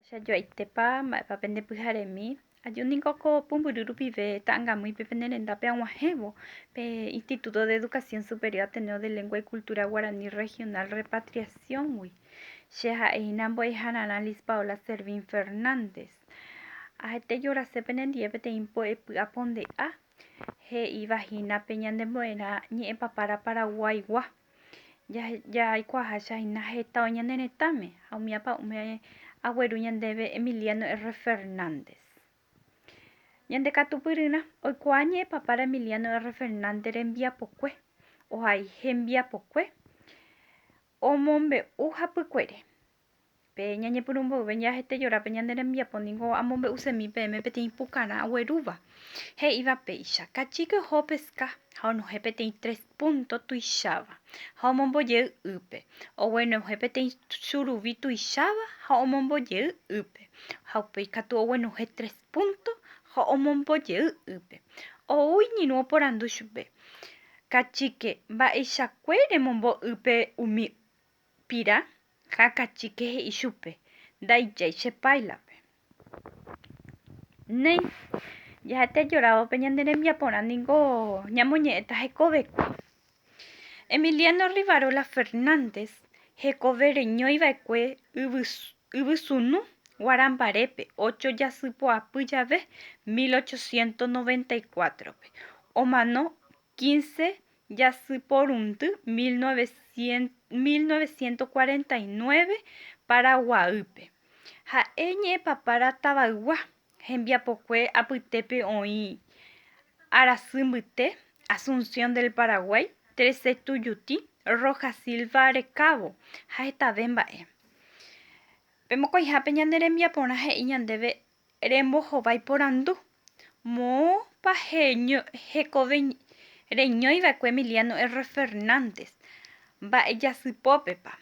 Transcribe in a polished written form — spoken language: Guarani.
Che ajoaitépa mba'épa pende pyharemi, aju niko ko pumbyry rupive ta'angamýipe pene rendápe ag̃uahẽvo pe Instituto de Educación Superior Ateneo de Lengua y Cultura Guarani Regional Repatriación-gui. Che ha'ehína mbo'ehararã Liz Paola Servín Fernández. Ahete jorase penendie peteĩ mbo'epy aponde'a he'íva hína pe ñande mbo'erã ñe'ẽpapára Paraguaigua. Jaikuaaháicha hína heta oĩ ñane retãme ha umi apa'ũme agueru ñandéve Emiliano R. Fernández. Ñande katupyryrã oikuaa ñe'ẽpapára Emiliano R. Fernández rembiapokue, ohai hembiapokue omombe'u hapykuere. Pe ñañepyrũ mboyve jahetejorápe ñane rembiapo ningo amombe'usemi peẽme peteĩ pukarã oguerúva, he'íva péicha, Kachíke oho opeska ha onohẽ peteĩ tres púnto tuicháva ha omombo jey ýpe. Oguenohẽ peteĩ churuvi tuicháva ha omombo jey ýpe. Ha upéi katu oguenohẽ tres púnto ha omombo jey ýpe. Ou iñirũ oporandu chupe, Kachíke, mba'eichakue remombo ýpe umi Pira ha kachíke he'i chupe, Ndaijái che páilape. Néi, jahete ajorávo pe ñane rembiaporã ningo ñamoñe'ẽta hekovekue. Emiliano Rivarola Fernández hekove reñói va'ekue Yvysunu Guarambarépe ocho jasypoapy jave 1894-pe. Omano quince Jasyporundy 1949 Paraguaýpe. Ha'e ñe'ẽpapára tavaygua, hembiapokue apytépe oĩ Arasy Mbyte, Asunción del Paraguay, Trece Tuyutí, Rojas Silva rekávo ha hetave mba'e. Pe mokõihápe ñane rembiaporã he'i ñandéve Rembohovái porandu, Moõpa hekove reñói va'ekue Emiliano R. Fernández? Mba'e jasypópepa?